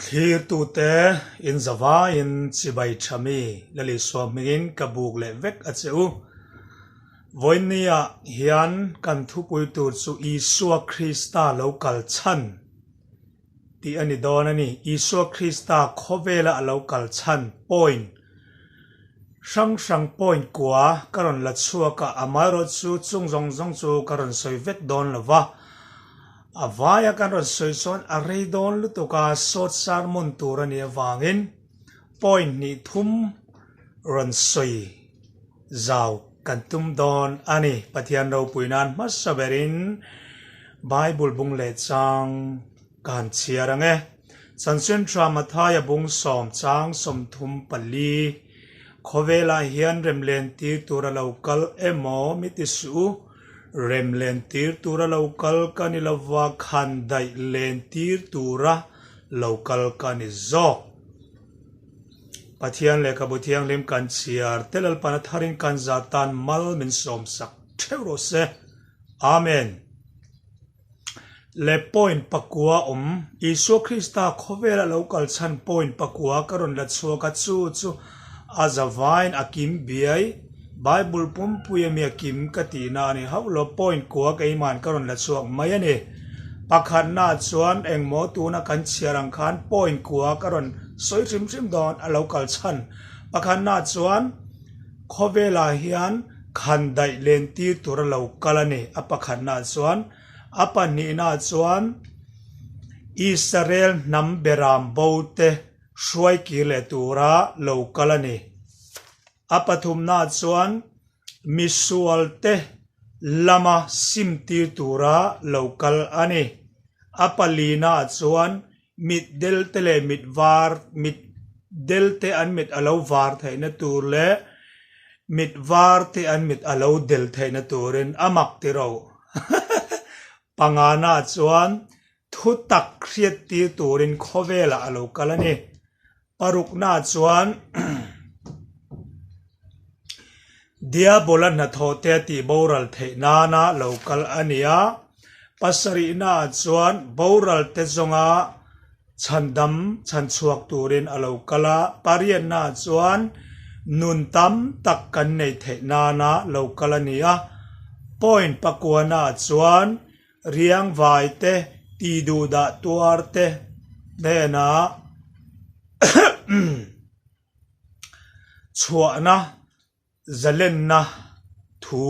Thlirtute in zavaiin chibai tha mi Lalisua hmingin ka buk leh vek a che u. Vawiinniah hian kan thupui tur chu Isua Krista lo kal chhan tih a ni dawn a ni. Isua Krista khawvela a lo kal chhan point hrang hrang point kua ka rawn la chhuak a, amaherawhchu chung zawng zawng chu ka rawn sawi vek dawn lo va. A vaia kan rawn sawi chuan a rei dawn lutuk a, short sermon tur a nih avangin point hnih thum rawn sawi zau kan tum dawn a ni. Pathian ropui nan hmasa berin Bible bung leh chang ka han chhiar ang e. Chanchin Tha Mathaia bung sawm chang 34, Khawvelah hian remlen tir tur a lo kal emaw mi ti suh u, Rem len tir tura lo kal ka ni lova, khan daih len tir tura lo kal ka ni zawk. Pathian lehkhabu thianghlim kan chhiar te Lalpana tharin kan za tan mal min sawmsak theuh rawh se. Amen. Le point pakua awm Isua Krista khawvela lo kal chhan point pakua ka rawn la chhuak a, chu chu a zavain a kim biai Bible pumpui ami a kim ka tihna a ni hauh lo, point kua keiman ka rawn la chhuak mai a ni. Pakhatna chuan engmaw tuna kan chhiar ang khan point kua ka rawn sawi hrim hrim dawn a lo kal chhan. Pakhatna chuan khawvelah hian khan daih len tir tur a lo kal a ni a pakhatna chuan. A pahnihna chuan Israel hnam beram bo te hruai kir leh tura lo kal a ni. A pathumna chuan misual te lama sim tir tura lo kal a ni. A palina chuan mit del te leh mit var mit del te an mit a lo var theihna tur leh mit var te an mit a lo del theihna turin a mak ti ro. Pangana chuan thu tak hriat tir turin khawvelah a lo kal a ni. Parukna chuan Diabola hnathawh te a tih boral theih nana lo kal a ni a. Pasarihna chuan boral te zawnga chhandam chhanchhuak turin a lo kal a. Pariatna chuan nun tam tak kan neih theih nana lo kal a ni a. Point pakuana chuan Riangvai te, tihduhdah tuar te hnenah chhuahna zalenna thu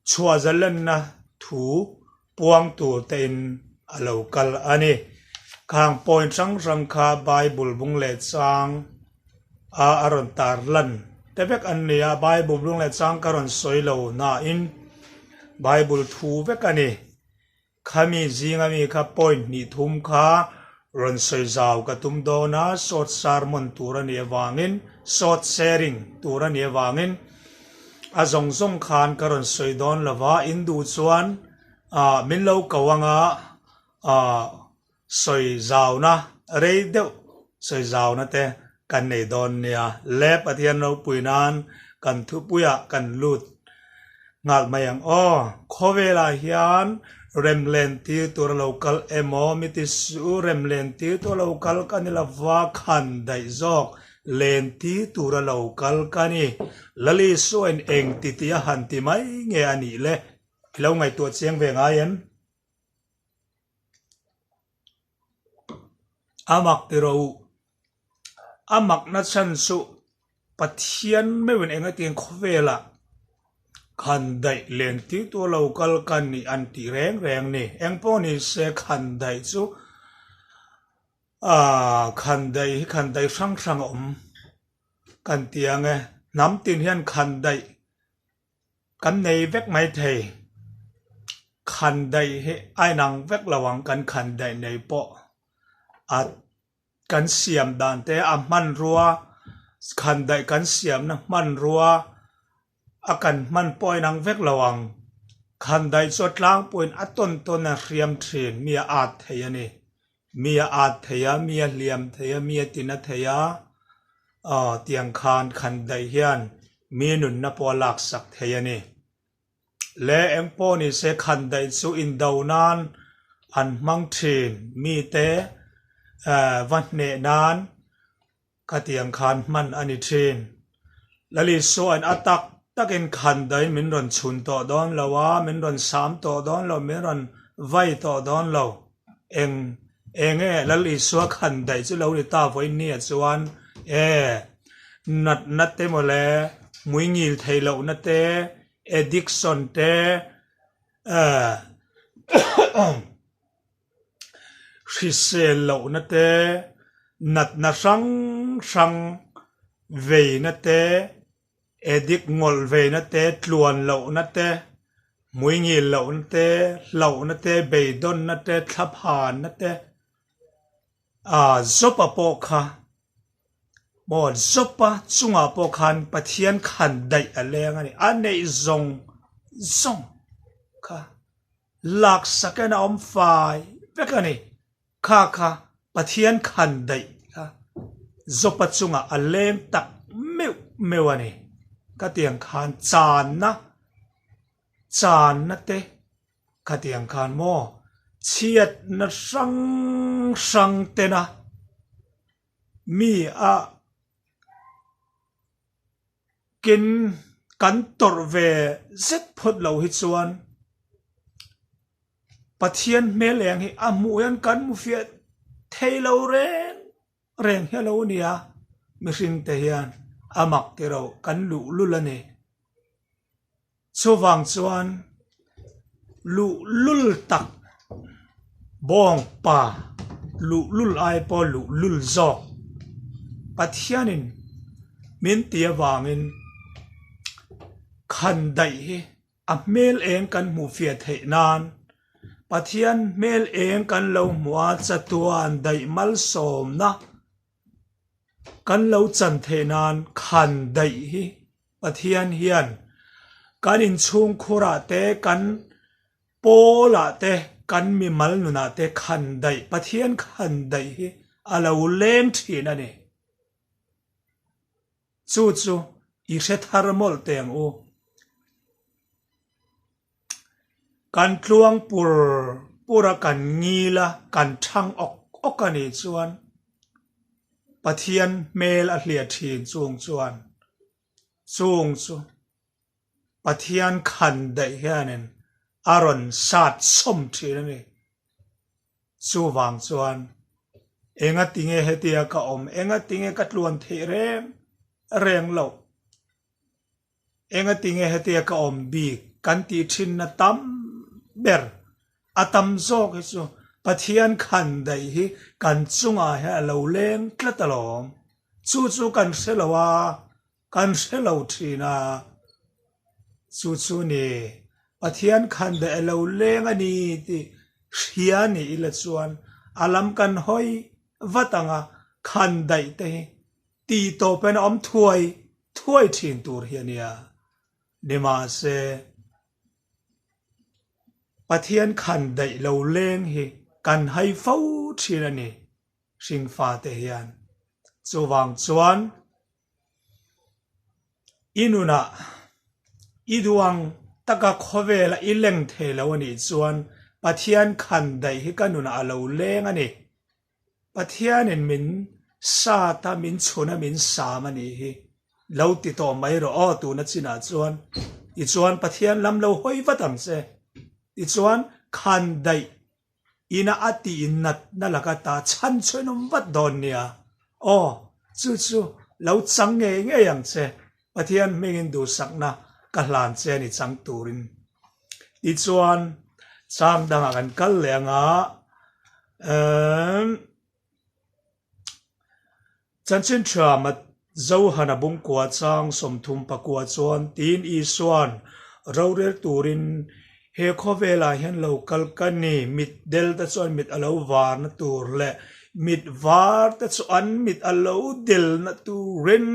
chhuah zalenna thu puang tur tein a lo kal a ni. Khang point hrang hrang kha Bible bung leh chang a a rawn tar lan te vek an ni a, Bible bung leh chang ka rawn sawi lo nain Bible thu vek a ni. Khami zinga mi kha point hnih thum kha rawn sawi zau ka tum dawn a, short sermon tur a nih avangin, short sharing tur a nih avangin a zawng zawng khan ka rawn sawi dawn lo va, in duh chuan ah min lo ko anga ah sawi zauna rei deuh sawi zauna te kan nei dawn nia. Le Pathian ropui nan kan thupuiah kan lut nghal mai ang aw. Khawvelah hian remlen tir tur a lo kal emaw mi ti su remlen tir tur a lo kal ka ni lova khan daih zawk len tir tur a lo kal ka ni. Lalisua in eng ti tih a han ti mai nge a nih le? I lo ngaihtuah chiang ve ngai em? A mak ti rawh u. A makna chhan chu Pathian meuhin engatiang khawvelah khan daih len tir tur lo kal ka nih an tih reng reng ni. Engpawh ni se khan daih chu aaa khan daih hi khan daih hrang hrang a awm kan ti ang e. Hnam tin hian khan daih Kan nei vek mai thei. Khan daih hi a inang vek lo ang kan khan daih nei pawh a kan siam dan te a hmanrua khan daih kan siamna hmanrua a kan hman pawh a inang vek lo ang. Khan daih chu a tlangpuiin a tawn tawn a hriam thin mi a at thei a ni. Mi a at thei a, mi a hliam thei a, mi a tina thei a, aw tiang khan khan daih hian mi nunna pawh a laksak thei a ni. Le eng pawh ni se khan daih chu indo nan an hmang thin mite. Va hneh nan khatiang khan hman a ni thin. Lalisua in a tak takin khandaiin min rawn chhun tawh dawn lo a, min rawn sam tawh dawn lo, min rawn vai tawh dawn lo. Eng eng nge Lalisua khandaih chu lo ni ta vawiin nia chuan e natna te mawle, hmuingil theih lohna te, addiction te, Hrisel lohna te, natna hrang hrang veina te, addict ngawlh veina te, tluan lohna te, hmuingil lohna te, hlauhna te, beidawnna te, thlaphanna te, ah Jopa pawh kha maw Jopa chungah pawh khan Pathian khan daih a leng a ni, a neih zawng zawng kha. Laksakin a awm fai vek a ni. Kha kha Pathian khan daih kha Jopa chungah a leng tak meuh meuh a ni. Khatiang khan channa, channa te khatiang khan maw chhiatna hrang hrang tena mi a Ken kan tawrh ve zet phawt lo hi chuan Pathian hmel eng hi a hmuh hian kan hmu fiah thei lo reng reng hi a lo nia, mihring te hian a mak ti ro kan luh lul a ni. Chuvang chuan luhlul tak bawngpa luhlul ai pawh luhlul zawk Pathianin min ti avangin khan daih hi a hmel eng kan hmuh fiah theih nan Pathian hmel eng kan lo hmuh a chatuan daih malsawmna Kan lo chan theih nan khan daih hi Pathian hian kan inchhungkhurah te, kan pawlah te, kan mimal nunah te khan daih, Pathian khan daih hi a lo leng thin a ni. Chu chu i hre thar mawlh teh ang u. Kan tluang pur pur a kan ngil a, kan thang awk awk a nih chuan Pathian hmel a hliah thin chung chuan chung chu Pathian khan daih hianin a rawn sat sawm thin a ni. Chuvang chuan engatinge hetia ka awm, engatinge ka tluan theih reng reng loh? Engatinge hetia ka awm bik kan tih thinna tam ber a tam zawk hi chu Pathian khan daih hi kan chungah hian a lo leng tlat alawm. Chu chu kan hre lo a, kan hre lo thin a. Chu chu ni, Pathian khan daih a lo leng a ni tih hria ni ila chuan a lam kan hawi vat ang a, khan daih te hi Tih tawpin a awm thuai thuai thin tur hi a nia. Nimahse, Pathian khan daih lo leng hi kan hai fo thin a ni, hringfate hian. Chuvang chuan i nunah i duang taka khawvela i leng thei lo a nih chuan Pathian khan daih hi ka nunah a lo leng a ni. Pathianin min sat a, min chhun a, min sam a nih hi. Lo ti tawh mai rawh aw tuna chinah chuan. Tichuan Pathian lam lo hawi vat ang che. Tichuan khan daih ina a tih natna laka ta chhan chhuin awm vat dawn nia. Aw, chu chu lo chang ngei ngei ang che. Pathian hmingin duhsakna ka hlan che a ni chang turin. Tichuan chang dangah kan kal leh anga emm Chanchin tha Zohana bungkua chang 34 chuan tiin Isuan rorel turin he khawvelah hian lo kal ka ni, mit del te chuan mit a lo varna tur leh mit var te chu an mit a lo delna turin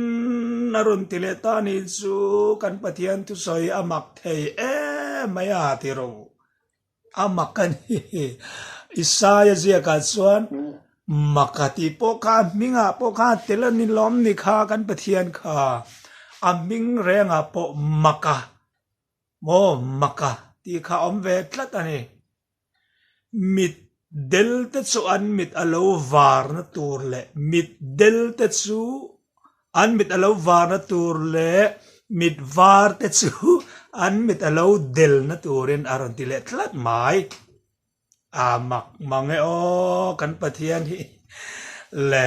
a rawn ti leh ta ni chu kan Pathian thusawi a mak thei em mai a ti ro. A mak a ni. Isaia ziakah chuan mak a tih pawh kha a hmingah pawh kha a tel a ni lawm ni kha kan Pathian kha a hming rengah pawh mak a maw mak a tih kha a awm ve tlat a ni. Mit. del te chu an mit a lo varna tur leh mit del te chu an mit a lo varna tur leh mit var te chu an mit a lo delna turin a rawn ti leh tlat mai. A mak mang e aw kan Pathian hi le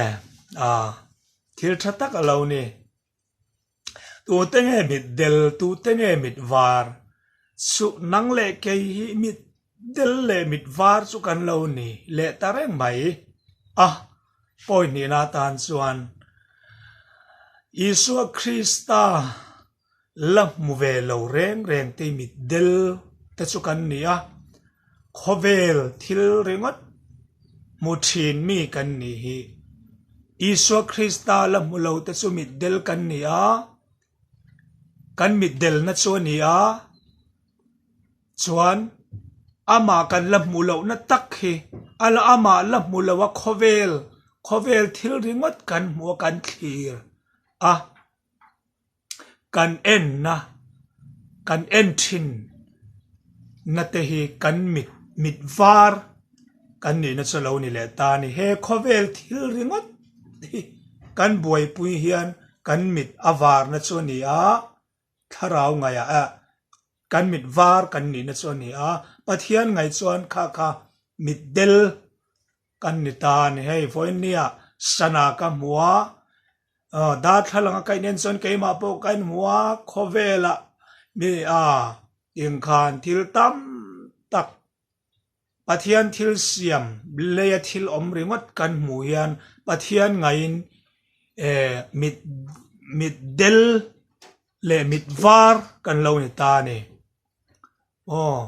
a thil tha tak a lo ni. Tute nge mit del, tute nge mit var chu nang leh kei hi mit del leh mit var chu kan lo ni leh ta reng mai a. Pawi hnihna atan chuan Isua Krista la hmu ve lo reng reng te mit del te chu kan ni a, khawvel thil ringawt hmu thin mi kan nih hi. Isua Krista la hmu lo te chu mit del kan ni a, kan mit delna chu a ni a, chuan amah kan la hmu lohna tak hi a la amah la hmu lo a khawvel khawvel thil ringawt kan hmu a kan thlir a. Kan enna, kan en thin na te hi kan mit, mit var kan nihna chu lo ni leh ta a ni. He khawvel thil ringawt hi kan buaipui hian kan mit a varna chu a ni a, thlarau ngaihah eh kan mit var kan nihna chu a ni a, Pathian ngaih chuan kha kha mit del Kan ni ta a ni hei, vawiinnia sana ka hmu a, darthlalang a kaih nen chuan keimah pawh ka inhmu a, khawvelah mi a inkhan thil tam tak Pathian thil siam leia thil awm ringawt kan hmuh hian Pathian ngaiin mit mit del leh mit var kan lo ni ta a ni. Aw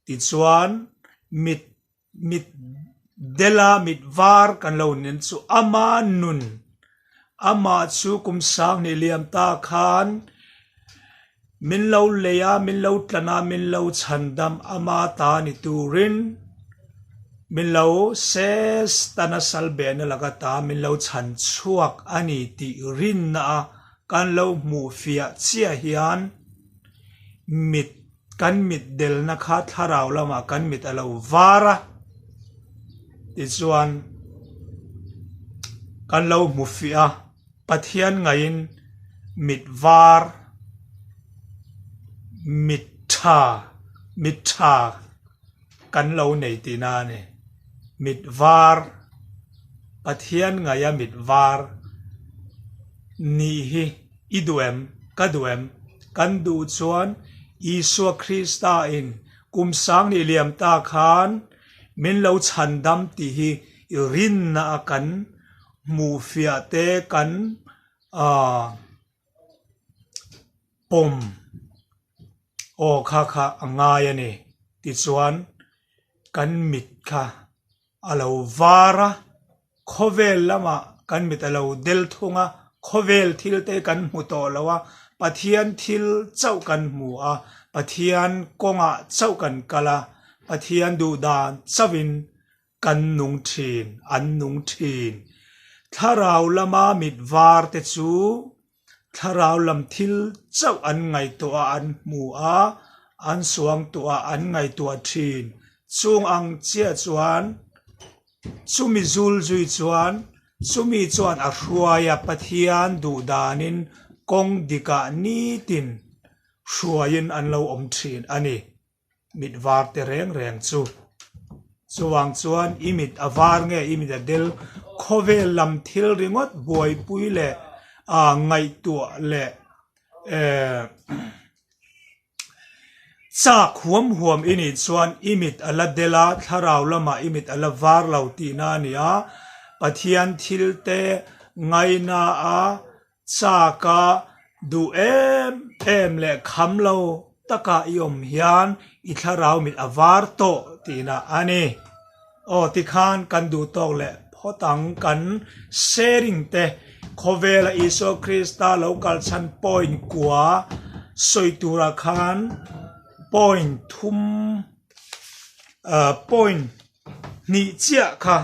tichuan mit Mit dela mit var kan lo nen chu ama nun, amah chu kum sang hnih liam ta khan min lo lei a, min lo tlan a, min lo chhandam ama ta ni turin min lo Sestana sal behna laka ta min lo chhan chhuak a ni tih rinna a kan lo hmuh fiah chiah hian mit Kan mit delna kha thlarau lamah kan mit a lo var a, tichuan kan lo hmu fiah a, Pathian ngaiin mit var, mit tha, mit tha kan lo nei tihna a ni. Mit var, Pathian ngaia mit var nih hi I duh em? Ka duh em? Kan duh chuan Isua Krista in kum sang nih liam ta khan min lo chhandam tih hi i rinna a kan hmuhfiah te kan pawm aw kha kha a ngai a ni. Tichuan kan mit kha a lo var a, khawvel lamah kan mit a lo del thung a, khawvel thil te kan hmu tawh lo a, Pathian thil chauh kan hmu a, Pathian kawngah chauh kan kal a, Pathian duhdan chauhin kan nung thin, an nung thin. Thlarau lama mit var te chu Thlarau lam thil chauh an ngaihtuah a, an hmu a, an suangtuah a, an ngaihtuah thin. Chung ang chiah chuan chumi zul zui chuan chumi chuan a hruai a, Pathian duh danin kawng dikah nitin hruaiin an lo awm thin a ni. Mit var te reng reng chu. Chuvang chuan i mit a var nge i mit a del khawvel lam thil ringawt buaipui leh ah ngaihtuah leh eh chak huam huam i nih chuan i mit a la del a thlarau lamah i mit a la var lo tihna a ni a, Pathian thil te ngaina a Chak a duh em em leh kham lo taka i awm hian i thlarau mit a var tawh tihna a ni. Aw tikhan kan duh tawk leh phawt ang kan sharing te khawvela Isua Krista lo kal chhan point kua sawi turah khan point thum point Hnih chiah kha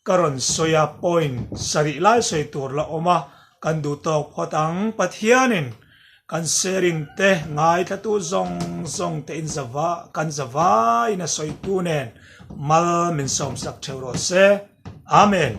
ka rawn sawi a, point sarih lai sawi tur la awm a, kan duh tawk phawt ang. Pathianin Kan sharing te ngaithlatu zawng zawng te in zava kan zavaiin a sawitu nen mal min sawmsak theuh rawh se. Amen.